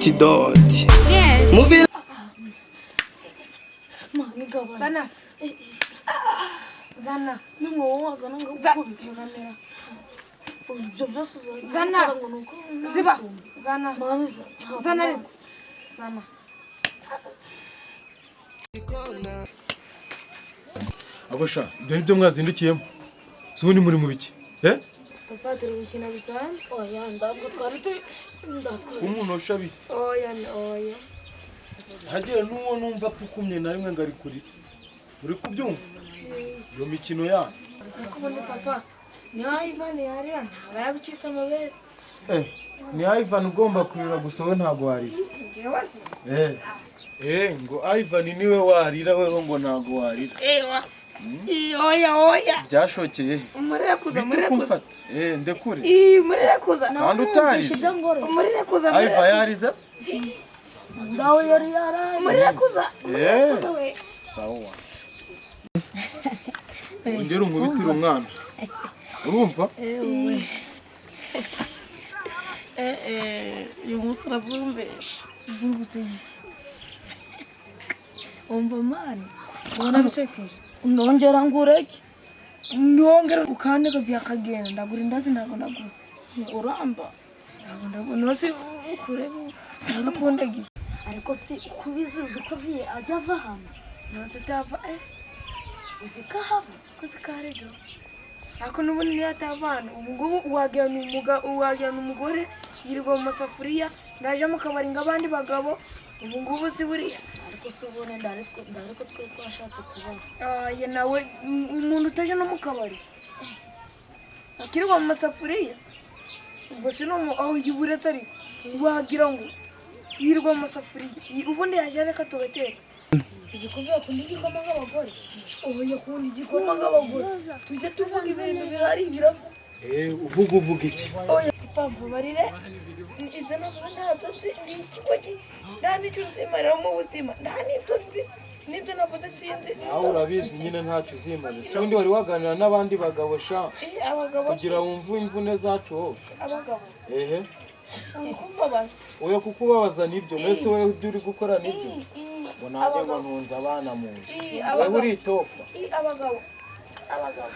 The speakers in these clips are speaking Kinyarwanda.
Antidote. Movie Mani gabanya. Zana. Zana. Nimwe wowe wazana ngakukubita. Ibyo byose uzajya Zana. ukora ngo ni uko Ziba. nansumba. Zana. Mani Zana ariko. Zana. Ako sha, ibyo nibyo mwazindukiyemo? Si ubundi muri mu biki? Eh? Papa, turi gukina bisanzwe. Oya, ntabwo twari tu ndatwara. Umuntu bite? Oya, oya. Hagira n'uwo numva apfukumye na rimwe ngo ari kurira. Uri kubyumva? Iyo mikino yanyu. Ariko ubundi papa, niyo Ivan yarira ntabwo yabicitse amabere. Eh, ni Ivan ugomba kurira gusa, we ntabwo warira. Njyewe se? Eh. Eh, ngo Ivan niwe warira, wewe ngo ntabwo warira. Ewa. Oya, oya. Byashokeye he? Umurire kuza, Bite umurire kuza. kumfata? Eh, ndekure. Ii, umurire kuza. Kandi utarize. Ibyo ngorora. Umurire kuza. Ivan yarize se? Nawe yari yaraye. Umurire kuza. Eh. We. Sawa. Ongera unkubitire umwana. Urumva? Eh, uyu munsi urazumbesha. Umva mani. Ubona bisekeje. Nongera ngureke. Nongera ukandika byakagenda, ndagura indazi, ntabwo ndagura. Uramba. Ntabwo ndagura. Nose ukurebe urakundagiye. Ariko si uko ubizi, uzi ko viye ajya ava hano. Nose atava eh. Uzi ko ahava. Kuzi karejo. Ariko n'ubundi niyo atava hano, ubu ngubu wagira ni wagira ni umugore yirirwa mu masafuriya, ndaje mu kabari ng'abandi bagabo, ubu ngubu si buriya. Ariko si ubundi ndariko twe twashatse kubaho. Aya nawe umuntu utaje no mu kabari akirirwa mu masafuriya, ubwo si numu aho yiburetse, ariko wagira ngo yirirwa mu masafuriya. Ubundi yaje reka tugateka. Uzi ko viye akunda igikoma nk'abagore. Oya, akunda igikoma nk'abagore, tujye tuvuga ibintu bihari biravuga. Eh, uvuga iki? Oya papa, mbabarire, ibyo navuze ntabyo nzi, ni ikigo nta n'icyo nzimarira mu buzima, nta n'ibyo nzi, n'ibyo navuze sinzi. Nawe urabizi nyine, ntacyo uzimaze. Si ubundi wari waganira n'abandi bagabo sha? Ih, abagabo. Kugira wumve imvune zacu wowe. Abagabo. Ehe. Uri kumbabaza. Oya, kukubabaza nibyo. Mbese wowe ibyo uri gukora nibyo? Ngo nanjye ngo ntunze abana mu nzu. Ih, Wowe abagabo. uritofa. Ih, abagabo, abagabo.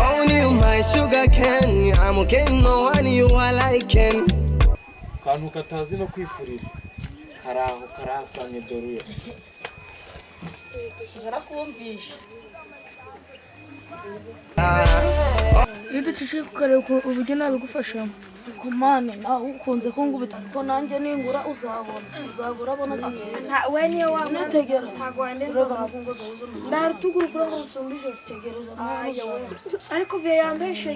Only you my sugar cane. I'm okay, no one you are like. Kantu katazi no kwifurira. Karaho karasamye, dore uyo. Barakumvisha. Iyo ducishije kukareba uburyo nabigufashamo. Ariko mani nawe ukunze kungubita, ariko nanjye ningura uzabona, uzabura abona neza. We niyo waba Nitegereza. Ntabwo wandenza. Urega ntabwo ngo Ndarutuguru kuri ngo rusumba ijosi. Tegereza. Aya we, ariko viye yambeshe,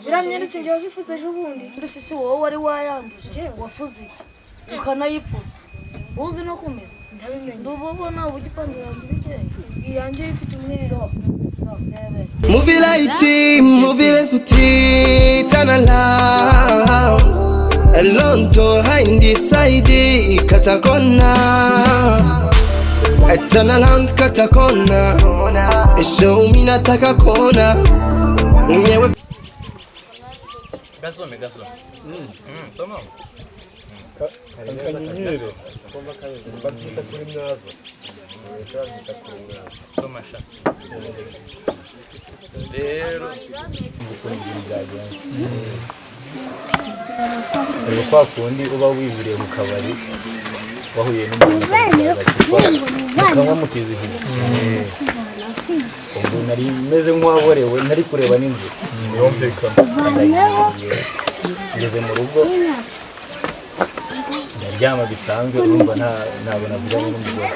ziriya myenda sinjye wazifuze ejo bundi. Muri sisi wowe wari wayanduje, wafuze iki ukanayipfutse, uzi no kumesa. Ndabimenye. Nduba ubona uburyo ipantaro yanjye iba ikeye. Iyanjye ifite umweru. Movie light, movie left, turn around. Alone to hide this side, katakona. Turn around, katakona. Show me nataka kona. Nyewe. Gasome, gasome. Soma. Akanyenyeri. Babyita kuri mwaza. Babyita kuri mwaza. Soma sha. Rero ukuntu ibintu byagenze rero, kwa kundi uba wiburiye mu kabari, wahuye n'umuntu mukanywa mukizihiwe. Ubwo nari meze nk'uwaborewe, nari kureba n'inzira. Birumvikana. Ndagiye, ngeze mu rugo ndaryama bisanzwe. Urumva ntabwo navuganye n'umugore.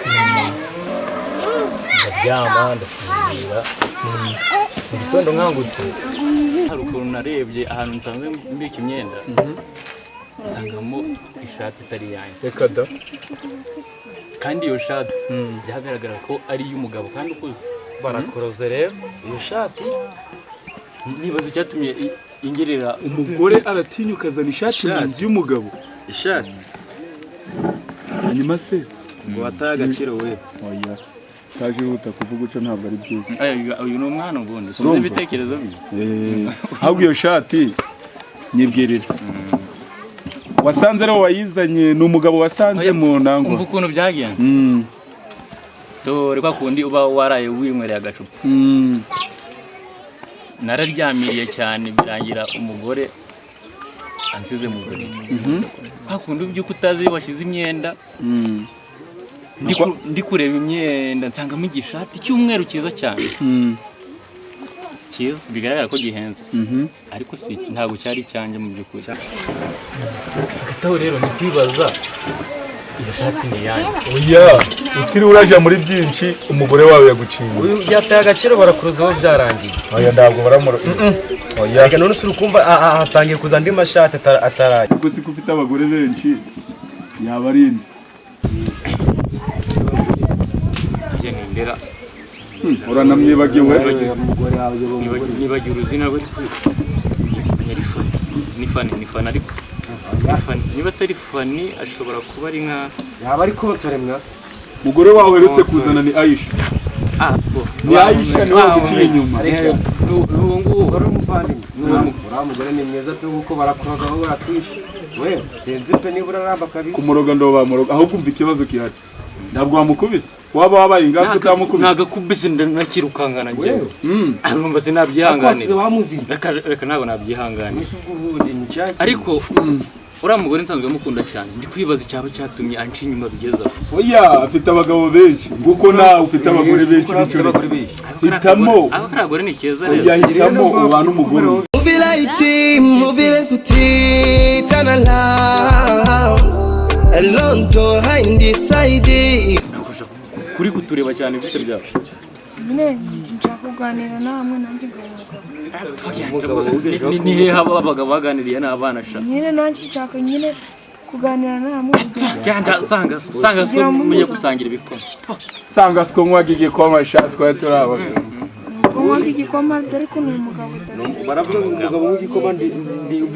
Ndaryama ndasinzira, mu gitondo nkangutse Hari ukuntu narebye ahantu nsanzwe mbika imyenda, nsangamo ishati itari iyanjye. Reka da! Kandi iyo shati byagaragara ko ari iy'umugabo kandi ukuze. Barakoroze rero iyo shati. Nibaza icyatumye ingerera. Umugore aratinyuka azana ishati mu nzu y'umugabo? Ishati. Hanyuma se? Ngo wataye agaciro we. Oya, utaje wihuta kuvuga uco, ntabwo ari byiza. Aya, uyu ni umwana ubundi sinzi Urumva? ibitekerezo bye. Eh, ahubwo iyo shati nyibwirira. Wasanze ariwo wayizanye? Ni umugabo wasanze mu Umva ntango? ukuntu byagenze. Dore kwa kundi uba waraye winywereye agacupa, nararyamiriye cyane, birangira umugore ansize mu buriri. Kwa kundi ubyuka utazi iyo washyize imyenda. Ndi kureba imyenda, nsangamo igishati cy'umweru cyiza cyane, cyiza bigaragara ko gihenze, ariko si ntabwo cyari icyanjye mu by'ukuri. Hagati aho rero ni kwibaza, iyo shati ni iyanjye? Oya, utiriwe uraja muri byinshi, umugore wawe yaguciye. Uyu byataye agaciro, barakuruzaho, byarangiye. Oya, ntabwo baramura, oya. Reka none se urukumva hatangiye kuza andi mashati atarajya. Kuko siko ufite abagore benshi, yaba ari inde? Njye nindera? Uranamwibagiwe. Nibagiwe uruzina rwe, ariko menya ari Fani. Ni Fani, ni Fani, ariko ni Fani. Niba atari Fani, ashobora kuba ari nka Yaba ari konsore mwa. Umugore wawe uherutse kuzana ni Aisha. Ah, bo. Ni Aisha, niwe waguciye inyuma. Uwo nguwo. Wari umuvandimwe, uriya mugore ni mwiza pe, kuko barakuragaho barakwishe we, sinzi pe niba uraramba kabiri. Kumuroga ndo bamuroga, ahubwo umva ikibazo gihari, ntabwo wamukubise? Waba wabaye ingaruka utamukubise? Nagakubise, ndanakirukankana njyewe. Mm. Arumva sinabyihanganira. Wasize wamuzimye. Reka reka, ntabwo nabyihanganira. Mbese ubwo ubundi ni cyaki? Ariko uriya mugore nsanzwe mukunda cyane, ndi kwibaza icyaba cyatumye anca inyuma bigezaho. Oya, afite abagabo benshi, nguko nawe ufite abagore benshi. Kuko afite B'inshuro abagore benshi. Hitamo. Ako kariya gore ni keza rero. Oya, hitamo ubane umugore umwe. Move it right, move it left, turn around. Alone to hide decide. Kuri kutureba cyane bite byawe? Nyine nshaka kuganira namwe, nanjye nkaba umugabo. Ni hehe haba abagabo baganiriye n'abana sha? Nyine nanjye nshaka nyine kuganira namwe kugira Genda sanga sanga Kugira ngo mujye gusangira ibikoma. Sanga siko nywaga igikoma sha, twari turi abagabo. Kunywa igikoma, dore ko ni umugabo dore. Baravuga ngo umugabo w'igikoma ndi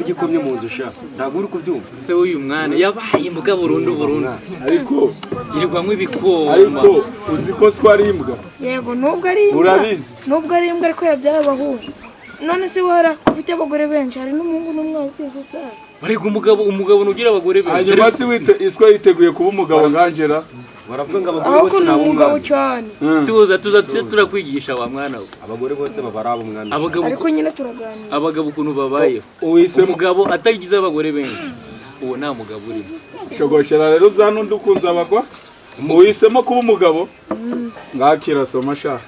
igikomye mu nzu sha, ntabwo uri kubyumva. Se w'uyu mwana yabaye imbwa burundu burundu. Ariko Yirirwamo ibikoma. Ariko uzi ko siko ari imbwa? Yego, nubwo ari imbwa. Urabizi? Nubwo ari imbwa, ariko yabyaye abahungu. None se wara ufite abagore benshi, hari n'umuhungu n'umwana utigeze ubyara? Barega umugabo, umugabo nugira abagore benshi. Hanyuma se wite iswa yiteguye kuba umugabo nkangera? Baravuga ngo abagore Ahubwo bose ni ni umugabo ab'umwami. cyane. Tuza tuza tujye turakwigisha wa mwana we. Abagore bose baba ari ab'umwami. Abagabo Ariko nyine turaganira. Abagabo ukuntu babayeho. Uhisemo. Umugabo atagize abagore benshi, uwo nta mugabo urimo. Shogoshera rero uza n'undi ukunze abagwa. Uhisemo kuba umugabo, ngakira soma sha.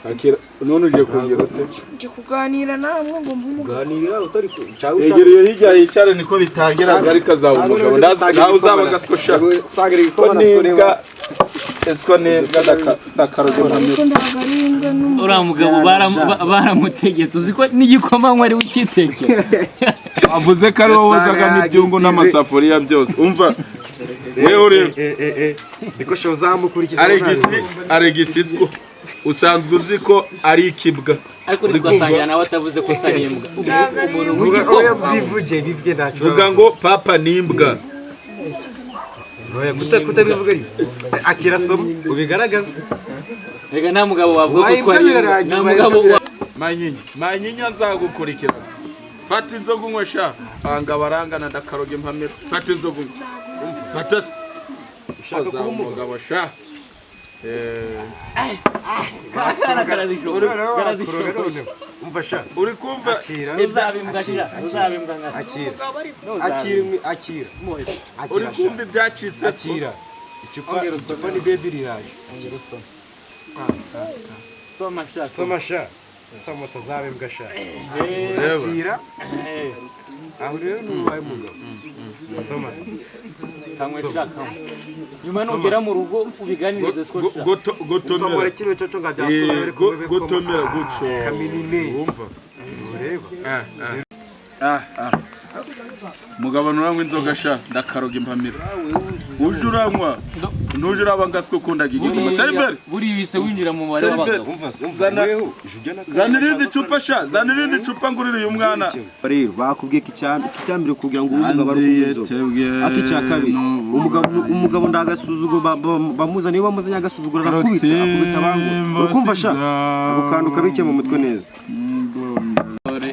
Akira none, uje kongera ute? Nje kuganira namwe ngo mbe umugabo. Ganira utari ku cyangwa ushaka. Yegereye hirya yicare, niko bitangiraga, ariko azaba umugabo. Nawe uzaba agasiko sha. Sagira Ko igikoma na siko. n'imbwa, esiko n'imbwa ndakaroge mpamira. Ariko ntabwo ari imbwa n'umugabo. Uriya mugabo baramutegetse, uzi ko n'igikoma anywa ari we ukitekera? Avuze ko ari wowe wozaga n'ibyungu n'amasafuriya byose. Umva wewe uri Niko sho uzamukurikiza. Aregisi, aregisisiko usanzwe uzi ko ari ikibwa. Ariko ntitwasangira nawe atavuze ko asa n'imbwa, umuntu w'igikoma. Bivuge bivuge, ntacyo. Vuga ngo papa ni imbwa. Kutabivuga ari akira, soma ubigaragaza. Reka, nta mugabo wavuga ko Ubaye uswa imbwa ari imbwa. birarangiye, Nta ubaye mugabo imbwa. Manyinya, manyinya, nzagukurikirana. Fata inzoga unywe sha, anga barangana, ndakaroge mpamira. Fata inzoga unywe. Fata se. Ushaka kuba umugabo? Umugabo sha. Akana karazishobora, karazishobora. Umva sha. Uri kumva? Akira. Uzaba imbwa sha, uzaba imbwa nka se. Akira, akira imwe, akira. Uri Akira sha. kumva ibyacitse se? Akira icupa, icupa ni baby riraje. Soma sha. Soma sha, soma utazaba imbwa sha. Reba. Akira aho rero nubaye umugabo, soma se. Kanywe sha, kanywe, nyuma nugera mu rugo ubiganirize siko sha. Gotomera. Somora kino cyo nga bya soma. Gotomera guco. Kaminine. Wumva? Ureba. Mugabo, nuranywa inzoga sha, ndakaroga impamira. Uje uranywa ntuje uraba ngaswe ukundaga igikoma. Seriveri. Buriya uhise winjira mu mubare Seriveri. w'abagabo. Umva se, umva. Zana. Weho ujya na Zana irindi cupa sha, zana irindi cupa ngurire uyu mwana. Rero bakubwiye ko icyambere kugira ngo ube umugabo ari ukunywa inzoga, ariko icya kabiri umugabo ndagasuzuguro bamuzaniye, iyo bamuzanye agasuzuguro arakubita, akubita abangu. Urukumva sha, ako kantu kabike mu mutwe neza. Dore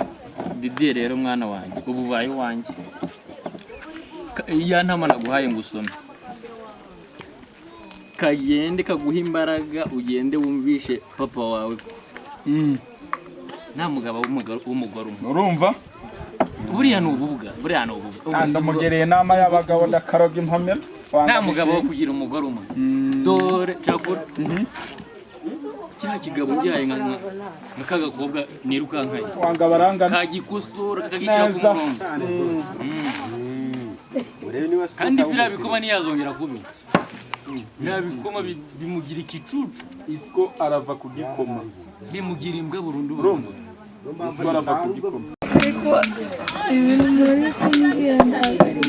Didier rero, mwana wanjye, ubu ubaye uwanjye. Ya ntama naguhaye ngo usome, kagende kaguha imbaraga, ugende wumvishe papa wawe nta mugabo w'umugore umwe. Urumva? Buriya ni ububwa, buriya ni ububwa. Ndamugereye inama y'abagabo, ndakaroga impamira. Nta mugabo wo kugira umugore umwe. Dore cakura kiriya kigabo ngihaye nka kagakobwa nirukankaye, Wanga barangana. Kagikosora, kakagishyira ku Neza. murongo. Kandi biriya bikoma ntiyazongera kubi, biriya bikoma bimugira ikicucu. Isiko arava ku gikoma. Bimugira imbwa burundu. Urumva, isiko arava ku gikoma. Ariko ibintu muri kumbwira ntabwo ari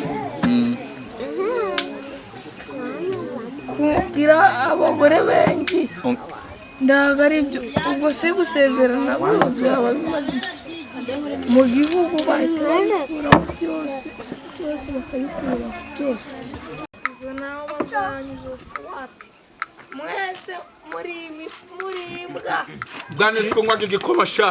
kugira abagore benshi, ntabwo ari byo. Ubwo si gusezerana bwo byaba bimaze iki? Mu gihugu bahita babikuraho byose byose, bakabikuraho byose. Izo nama zanyu zose wapi, mwese muri imbwa. Bwana, isiko nywaga igikoma sha.